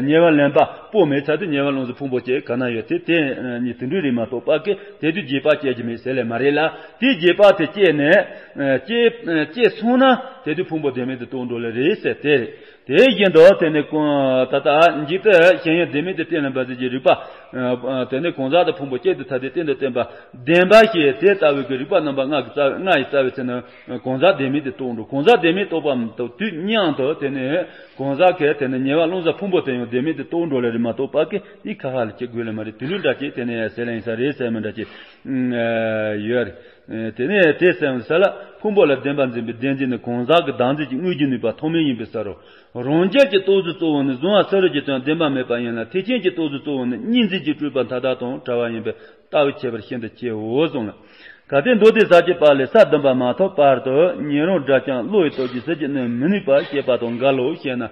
ཉེ་བར་ལེན་པ་པོ་མེད་ཚར་དུས་ཉེ་བར་ལོངས་སུ་ཕུང་པོ་སྐྱེ་ག་ན་ཡོད་དེ་དེ་ནི་དེ་འདྲའི་རིགས་མ་གཏོགས་པ་ཀི་དེ་དུས་རྗེས་དཔག་སྐྱེ་རྒྱུ་མེད་ཟེར་ལེ་མ་རེད་ལ། དེ་རྗེས་དཔག་དེ་སྐྱེས་ནས་སྐྱེས་སྐྱེས་སོང་ན་དེ་དུས་ཕུང་པོ་བདེན་མེད་དུ་རྟོགས་འགྲོ་ལེ་རེད་ཟེར་དེ་རེད། དེ་བཞིན་དུ་དེ་ནི་ཀུན་ད་ལྟ་འཇིག་ལྟ་ཞེན་ཡུལ་བདེན་མེད་དུ་གཏན་ལ་འབེབས་ཟེར་གྱི་རིགས་པ། དེ་ནི་གང་ཟག་དང་ཕུང་པོ་གཅིག་ཏུ་ཐ་དད་གཏན་དུ་བརྟེན་པ་བདེན་པ་ཞེས་དེ་ལྟ་བུའི་གི་རིགས་པ་རྣམ་པ་ལྔ་གི་རྩ་ལྔ་ཡི་རྩ་བའི་ཚེ་ན་གང་ཟག་བདེན་མེད་དུ་རྟོགས་འགྲོ། གང་ཟག་བདེན་མེད་རྟོགས་པ་དང་དུས་མཉམ་དུ་དེ་ནི། གང་ཟག་གི་དེ་ནི་ཉེ་བར་ལོངས་སུ་ཕུང་པོ་དེ་ཡང་བདེན་མེད་དུ་རྟོགས་འགྲོ་ལེ་རེད་མ་གཏོགས་པ་ཀི་དེ་ཁ་ཁ་ལ་སྐྱེ་དགོས་ལེ་མ་རེད། དུས་ལུས་འདྲ་སྐྱེ་དེ་ནི་ཟེར་ལེ་ཡིན་ས་རེད་ཟེར་མི་འདྲ་སྐྱེ་ཡོད་རེད། དེ་ནས་དེ་ཟེར་ཡོང་ས་ལ་ཕུང་པོ་ལ་བདེན་པར་འཛིན་པའི་བདེན་འཛིན་ནི་གང་ཟག་གི་བདག་འཛིན་གྱི་དངོས་རྒྱུ་ནུས་པ་ཐོགས་མེད་ཡིན་པའི་ས་རུ། རང་རྒྱལ་གྱི་རྟོགས་ཚུལ་གཙོ་བོ་ནི་གཟུང་བ་ས་རུབ་ཀྱི་དོན་བདེན་པ་མེད་པ་ཡིན་ལ། ཐེག་ཆེན་གྱི་རྟོགས་ཚུལ་གཙོ་བོ་ནི་གཉིས་འཛིན་གྱི་སྤྲོས་པ་མཐའ་དག་དང་བྲལ་བ་ཡིན་པས། ལྟ་བའི་ཁྱད་པར་ཤིན་ཏུ་ཆེའོ་གསུངས་ལ། གལ་ཏེ་མདོ་སྡེ་ས་བཅད་པ་ལས་ས་བདུན་པ་མ་ཐོབ་བར་དུ་ཉན་རང་སྒྲ་རྐྱང་བློ་ཡི་སྟོབས་ཀྱིས་ཟིལ་གྱིས་གནོན་མི་ནུས་པ་བཤད་པ་དང་འགལ་ལོ་ཞེ་ན།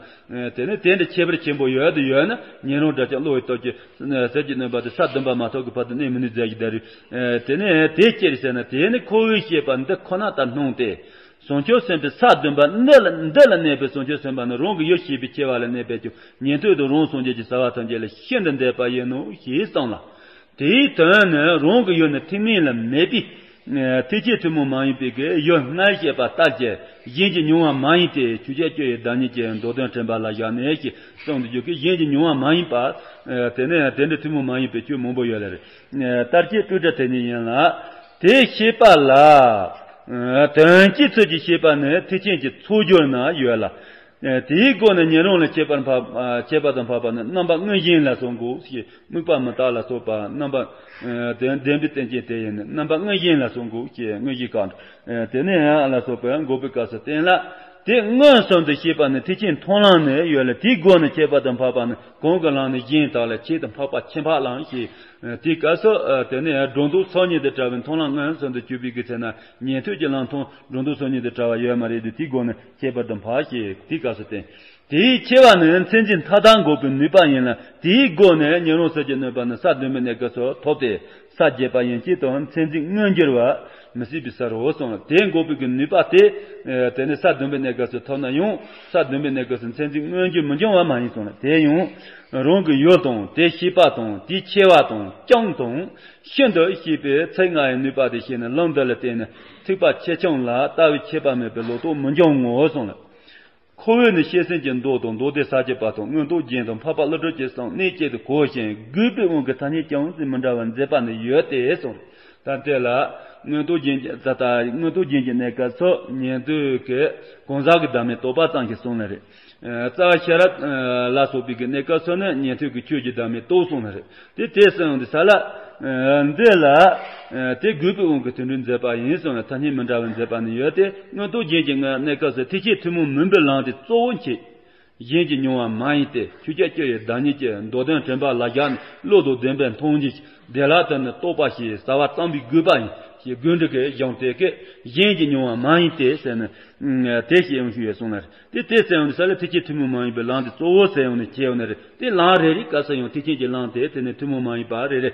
དེ་ནི་དེ་འདྲ་ཁྱད་པར་ཆེན་པོ་ཡོད་དུ་ཡོད་ན་ཉན་རང་སྒྲ་རྐྱང་བློ་ཡི་སྟོབས་ཀྱིས་ཟིལ་གྱིས་གནོན་པ་དེ་ས་བདུན་པ་མ་ཐོབ་ཀྱི་བར་དུ་གནས་མི་ནུས་ཟེར་གྱི་ད་རེད། དེ་ནི་དེ་ཅི་རེད་ཟེར་ན་དེ་ནི་ཁོ་བོས་བཤད་པ་འདི་ཁོ་ན་ལྟར་སྣང་སྟེ། བྱང་ཆུབ་སེམས་དཔའི་ས་བདུན་པ་འདི་ལ་འདི་ལ་གནས་པའི་བྱང་ཆུབ་སེམས་དཔའ་ནི་རང་གི་ཡུལ་ཤེས་པའི་ཆེ་བ་ལ་གནས་པས་ཀྱང་ཉན་ཐོས་དང་རང་སངས་རྒྱས་ཀྱི་བྱ་བ་ཐམས་ཅད་ལ་ཤིན་ཏུ་འདས་པ་ཡིན་ནོ་ཞེས་གསུངས་ལ། དེའི་དོན་ནི་རང་གི་ཡུལ་ནི་ཐེག་དམན་ལ་མེད་པས། ཐེག་ཆེན་ཐུན་མོང་མ་ཡིན་པའི་གི་ཡུལ་ལྔར་བཤད་པ་ལྟར་གྱི་གཞན་གྱིས་མྱོང་བ་མ་ཡིན་ཏེ། ཆོས་ཅན་སྤྱོད་ཡུལ་བདག་ཉིད་ཀྱི་མདོ་དོན་དྲན་པ་ལ་བཞག་ནས་ཞེས་གསུངས་འདུག་རྒྱུ་གི་གཞན་གྱིས་མྱོང་བ་མ་ཡིན་པ། དེ་ནས་དེ་འདྲའི་ཐུན་མོང་མ་ཡིན་པའི་ཆོས་མང་པོ་ཡོད་ལ་རེད། ལྟར་གྱི་སྤྲོས་བྲལ་དེ་ཉིད་ཡིན་ལ། དེ་ཤེས་པ་ལ། དོན་སྤྱིའི་ཚུལ་གྱིས་ཤེས་པ་ནི་ཐེག་ཆེན་གྱི་ཚོགས་སྦྱོར་ན་ཡོད་ལ། དེའི་སྒོ་ནས་ཉན་རང་ལ་ཁྱད་པར་འཕགས་ཁྱད་པར་དུ་འཕགས་པ་ནི་རྣམ་པ་དངོས་གཞན་ལ་སོགས་འགོག་ཞེས། དམིགས་པ་མི་རྟག་ལ་སོགས་པ་རྣམ་པ། དེ་བདེན་པའི་རྟེན་ཅན་དེ་ཡིན་ནི་རྣམ་པ་དངོས་གཞན་ལ་སོགས་འགོག་ཞེས་དངོས་གཞི་བཀག་འགྲོ། དེ་ནས་ཡང་ལ་སོགས་པས་འགོག་པའི་སྐབས་སུ་བསྟན་ལ། དེ་མངོན་སུམ་དུ་ཤེས་པ་ནི་ཐེག་ཆེན་མཐོང་ལམ་ནི་ཡོད་ལ། དེའི་སྒོ་ནས་ཁྱད་པར་དུ་འཕགས་པ་ནི་གོང་གི་ལམ་ནི་གཞན་དག་ལས་ཆེད་དུ་འཕགས་པ་ཁྱད་འཕགས་ལམ་ཞེས། དེའི་སྐབས་སུ་དེ་ནས་སྒྲོ་འདོགས་སོ་གཉིས་དང་བྲལ་བའི་མཐོང་ལམ་མངོན་སུམ་དུ་གྱུར་པའི་གི་ཚེ་ན་ཉན་ཐོས་ཀྱི་ལམ་མཐོང་སྒྲོ་འདོགས་སོ་གཉིས་དང་བྲལ་བ་ཡོད་མ་རེད་དེ། དེའི་སྒོ་ནས་ཁྱད་པར་དུ་འཕགས་ཞེས་དེའི་སྐབས་སུ་བསྟན། དེའི་ཆེ་བ་ནི་མཚན་འཛིན་མཐའ་དག་འགོག་པའི་ནུས་པ་ཡིན་ལ། དེའི་སྒོ་ནས་ཉན་རང་ཟིལ་གྱིས་གནོན་པ་ནི་ས་བདུན་པའི་གནས་སྐབས་སུ་ཐོབ་སྟེ། ས་བརྒྱད་པ་ཡན་ཆད་དུ་མཚན་འཛིན་མངོན་གྱུར་བ་མི་སྲིད་པའི་སར་རོ་གསུངས་ལ། དེ་འགོག་པའི་གི་ནུས་པ་དེ། དེ་ནི་ས་བདུན་པའི་གནས་སྐབས་སུ་ཐོབ་ན་ཡང་ས་བདུན་པའི་གནས་སྐབས་སུ་མཚན་འཛིན་མངོན་གྱུར་མི་འབྱུང་བ་མ་ཡིན་གསུངས་ལ། དེ་ཡང་རང་གི་ཡུལ་དང་དེ་ཤེས་པ་དང་དེའི་ཆེ་བ་དང་རྐྱང་དང་ཤིན་ཏུ་ཤེས་པའི་ཚིག་ལྔ་ཡི་ནུས་པ་དེ་ཤེས་ནས་ལམ་འདི་ལ་བརྟེན་ནས་ཐེག་པ་ཆེ་ཆུང་ལ་ལྟ་བའི་ཁྱད་པར་མེད་པའི་ལོག་རྟོག་མི་འབྱུང་ངོ་གསུངས་ལ། ཁོ་བོས་ནི་བཤད་ཟིན་གྱི་མདོ་དང་མདོ་སྡེ་ས་བཅད་པ་དང་མངོན་རྟོགས་རྒྱན་དང་འཕགས་པ་ཀླུ་སྒྲུབ་ཀྱི་གསུང་གནད་གཅིག་ཏུ་གོ་ཞིང་དགོས་པའི་དབང་གིས་ཐ་སྙད་ཅུང་ཟད་མི་འདྲ་བར་མཛད་པ་ནི་ཡོད་དེ་གསུངས། ད་དེ་ལ་མངོན་རྟོགས་རྒྱན་གྱི་ད་ལྟ་མངོན་རྟོགས་རྒྱན་གྱི་གནས་སྐབས་སུ་ཉན་ཐོས་ཀྱི་གང་ཟག་གི་བདག་མེད་རྟོགས་པ་ཙམ་གྱི་གསུང་ནི་རེད། རྩ་བ་ཤེས་རབ་ལ་སོགས་པའི་གི་གནས་སྐབས་སུ་ནི་ཉན་ཐོས་ཀྱི་ཆོས་ཀྱི་བདག་མེད་རྟོགས་གསུངས་ནི་རེད། དེ་དེ་གསུངས་འདི་ས་ལ། འདི་ལ། དེ་དགོས་པའི་དབང་གིས་དེ་འདྲའི་མཛད་པ་ཡིན་གསུངས་ནས་ཐ་སྙད་མི་འདྲ་བར་མཛད་པ་ནི་ཡོད་དེ། མངོན་རྟོགས་རྒྱན་གྱི་གནས་སྐབས་སུ་ཐེག་ཆེན་ཐུན་མོང་མིན་པའི་ལམ་དེ་གཙོ་བོ་མཁྱེན། གཞན་གྱིས་མྱོང་བ་མ་ཡིན་ཏེ། ཆོས་ཅན་སྤྱོད་ཡུལ་བདག་ཉིད་ཀྱི་མདོ་དོན་དྲན་པ་ལ་བཞག་ནས་བློ་དང་ལྡན་པས་མཐོང་ཕྱིར་བདེ་བླག་ཏུ་ནི་རྟོགས་པ་ཞེས་བྱ་བ་བརྩམས་པའི་དགོས་པ་ཡིན་ཞེས་དགོས་འདྲི་གི་གཞུང་དེ་གས་གཞན་གྱིས་མྱོང་བ་མ་ཡིན་ཏེ་ཟེར་ནས་དེ་ཞེས་ཡང་ཞུ་ཡོད་གསུངས་ནི་རེད། དེ་དེ་ཟེར་ཡོང་དུས་ས་ལ་ཐེག་ཆེན་ཐུན་མོང་མ་ཡིན་པའི་ལམ་དེ་གཙོ་བོ་ཟེར་ཡོང་ནས་བྱས་ཡོང་ནི་རེད། དེ་ལམ་རེ་རེའི་སྐབས་སུ་ཡང་ཐེག་ཆེན་གྱི་ལམ་དེ་དེ་ནས་ཐུན་མོང་མ་ཡིན་པ་རེ་རེ་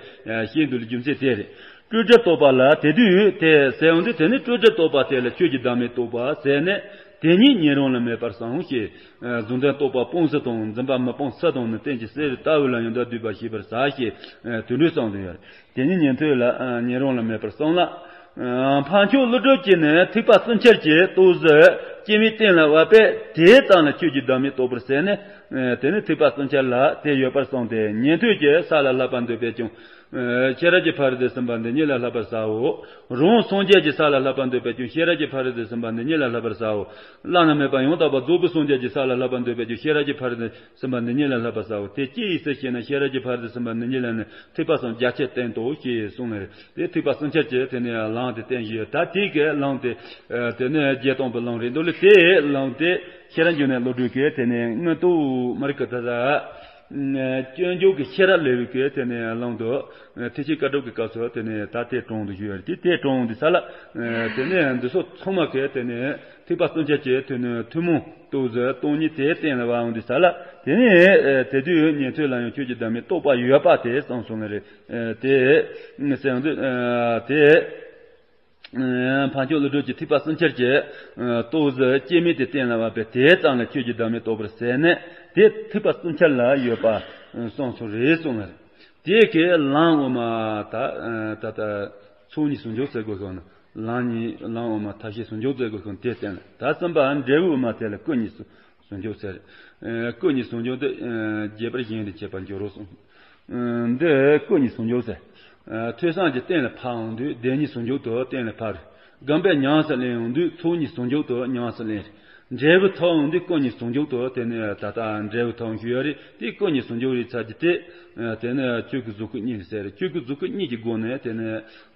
ཤེས་འདུག་ལ་རྒྱུ་མཚན་དེ་རེད། སྤྲོས་བྲལ་རྟོགས་པ་ལ་དེ་དུས་དེ་ཟེར་ཡོང་དུས་དེ་ནི་སྤྲོས་བྲལ་རྟོགས་པ་དེ་ལ་ཆོས་ཀྱི་བདག་མེད་རྟོགས་པ་ཟེར་ནས་ དེ་ཉིད་ཉན་རང་ལ་མེད་པར་གསུངས་ཞེས། གཟུང་འཛིན་རྟོག་པ་སྤངས་ས་དང་འཛིན་པ་མི་སྤང་ས་དང་ནི་རྟེན་ཅིང་བསྲེ་བའི་ལྟ་བ་ལ་ཡང་དག་བསྡུས་པ་ཤེས་པར་བྱ་ཞེས། དོན་འགྲེལ་གསུངས་ཏེ་ཡོད། དེ་ཉིད་ཉན་ཐོས་ལ་ཉན་རང་ལ་མེད་པར་གསུངས་ལ། འཕགས་མཆོག་ཀླུ་སྒྲུབ་ཀྱིས་ནི་ཐེག་པ་གསུམ་ཆར་གྱི་སྟོབས་གཟུགས་སྐྱེ་མེད་གཏན་ལ་དབབ་པས། དེ་ཙམ་ལ་ཁྱོད་ཀྱིས་བདག་མེད་རྟོགས་པར་ཟད་ནས། དེ་ནི་ཐེག་པ་གསུམ་ཆར་ལ་དེ་ཡོད་པར་གསུངས་ཏེ། ཉན་ཐོས་ཀྱི་ས་ལ་བསླབ་པར་འདོད་པས་ཀྱང་། ཤེས་རབ་ཀྱི་ཕ་རོལ་ཏུ་ཕྱིན་པ་འདི་ཉིད་ལ་བསླབ་པར་བྱའོ། རང་སངས་རྒྱས་ཀྱི་ས་ལ་བསླབ་པར་འདོད་པས་ཀྱང་ཤེས་རབ་ཀྱི་ཕ་རོལ་ཏུ་ཕྱིན་པ་འདི་ཉིད་ལ་བསླབ་པར་བྱའོ། བླ་ན་མེད་པ་ཡང་དག་པར་རྫོགས་པའི་སངས་རྒྱས་ཀྱི་ས་ལ་བསླབ་པར་འདོད་པས་ཀྱང་ཤེས་རབ་ཀྱི་ཕ་རོལ་ཏུ་ཕྱིན་པ་འདི་ཉིད་ལ་བསླབ་པར་བྱའོ། དེ་ཅི་ཡིན་ཟེར་ཞེ་ན། ཤེས་རབ་ཀྱི་ཕ་རོལ་ཏུ་ཕྱིན་པ་འདི་ཉིད་ལ་ནི་ཐེག་པ་གསུམ་རྒྱ་ཆེར་བསྟན་ཏོ་ཞེས་གསུངས་ནས། དེ་ཐེག་པ་གསུམ་ཆར་གྱི་དེ་ནས་ལམ་དེ་བསྟན་བཞིན་ཡོད། ད་དེ་གའི་ལམ་དེ་དེ་ནས་བརྒྱད་སྟོང་པའི་ལམ་རེད་འདུག་ལ། དེའི་ལམ་དེ་ཤེས་རབ་འབྱུང་གནས་བློ་གྲོས་ཀྱིས་དེ་ནས་མངོན་རྟོགས་མ་རིག་གི་ད་ལྟ། སྐྱོན་བརྗོད་ཀྱི་ཤེས་རབ་ལེའུ་གི་དེ་ནས་ལམ་དུ། ཐེག་ཆེན་བཀའ་སྒྲུབ་ཀྱི་སྐབས་སུ་དེ་ནས་ད་དེ་དྲངས་དུ་ཞུ་ཡ་རེད། དེ་དེ་དྲངས་དུས་ས་ལ། དེ་ནས་འདི་ཚོ་ཚང་མ་གི་དེ་ནས་ཐེག་པ་གསུམ་ཆར་གྱི་དེ་ནས་ཐུན་མོང་སྟོབས་གཟུགས་སྟོང་ཉིད་དེ་གཏན་ལ་དབབ་འོང་དུས་ས་ལ། དེ་ནས་དེ་དུས་ཉན་ཐོས་ལ་ཡང་ཁྱོད་ཀྱིས་བདག་མེད་རྟོགས་པ་ཡོད་པ་དེ་གསུངས་སོང་ནི་རེད། དེ་ཟེར་འོང་དུས། དེ། འཕགས་མཆོག་ཀླུ་སྒྲུབ་ཀྱིས་ཐེག་པ་གསུམ་ཆར་གྱི་སྟོབས་གཟུགས་སྐྱེ་མེད་དེ་གཏན་ལ་དབབ་པས། དེ་ཙམ་ལ་ཁྱོད་ཀྱིས་བདག་མེད་རྟོགས་པར་ཟད་ནས། དེ་ཐེག་པ་གསུམ་ཆར་ལ་ཡོད་པ་གསུངས་སོ་རེད་གསུངས་ལ། དེ་གའི་ལམ་དབུ་མ་ད་ད་ད་ཚོགས་གཉིས་ཟུང་འཇུག་ཟེར་དགོས་ཤོག་ན། ལམ་གཉིས་ལམ་དབུ་མ་ཐབས་ཤེས་ཟུང་འཇུག་ཟེར་དགོས་ཤོག་དེ་བསྟན་ལ། ད་གསུམ་པ་འབྲས་བུ་དབུ་མ་དེ་ལ་སྐུ་གཉིས་སུ། ཟུང་འཇུག་ཟེར། ཨ། སྐུ་གཉིས་ཟུང་འཇུག་འདི། ཨ། རྒྱས་པར་གཞན་དུ་འཆད་པར་འགྱུར་རོ་གསུངས། ཨ། འདི་སྐུ་གཉིས་ཟུང་འཇུག་ཟེར། ཨ། ཐོས་བསམ་གྱི་གཏན་ལ་ཕབ་འོང་དུས་བདེན་གཉིས་ཟུང་འཇུག་ཏུ་གཏན་ལ་ཕབ་རེད། སྒོམ་པས་ཉམས་སུ་ལེན་འོང་དུས་ཚོགས་གཉིས་ཟུང་འཇུག་ཏུ་ཉམས་སུ་ལེན་རེད། འབྲས་བུ་ཐོབ་འོང་དུས་སྐུ་གཉིས་ཟུང་འཇུག་ཏུ་དེ་ནས་ད་ལྟ་འབྲས་བུ་ཐོབ་ཞུ་ཡ་རེད། དེ་སྐུ་གཉིས་ཟུང་འཇུག་རེད་ཚར་གྱི་དེ། ཨ། དེ་ནས་ཆོས་ཀྱི་གཟུགས་སྐུ་གཉིས་ཟེར་རེད། ཆོས་ཀྱི་གཟུགས་སྐུ་གཉིས་ཀྱི་སྒོ་ནས་དེ་ནས།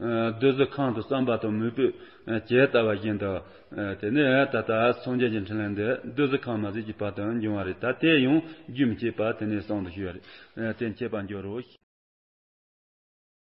ཨ། བདུད་རྩི་ཁམ་དང་བསམ་པ་དང་མོས་གུས། ཨ། ཇི་ལྟ་བ་བཞིན་དུ། ཨ། དེ་ནས་ད་ལྟ་སངས་རྒྱས་ཀྱི་འཕྲིན་ལས་འདི་བདུད་རྩི་ཁམ་མ་ཟད་ཀྱི་བར་དུ་འབྱུང་བ་རེད། ད་དེ་ཡང་རྒྱུན་མི་ཆད་པར་དེ་ནས་གསུང་དུ་ཞུ་བ་རེད། ཨ། དེ་འཆད་པར་འགྱུར་རོ།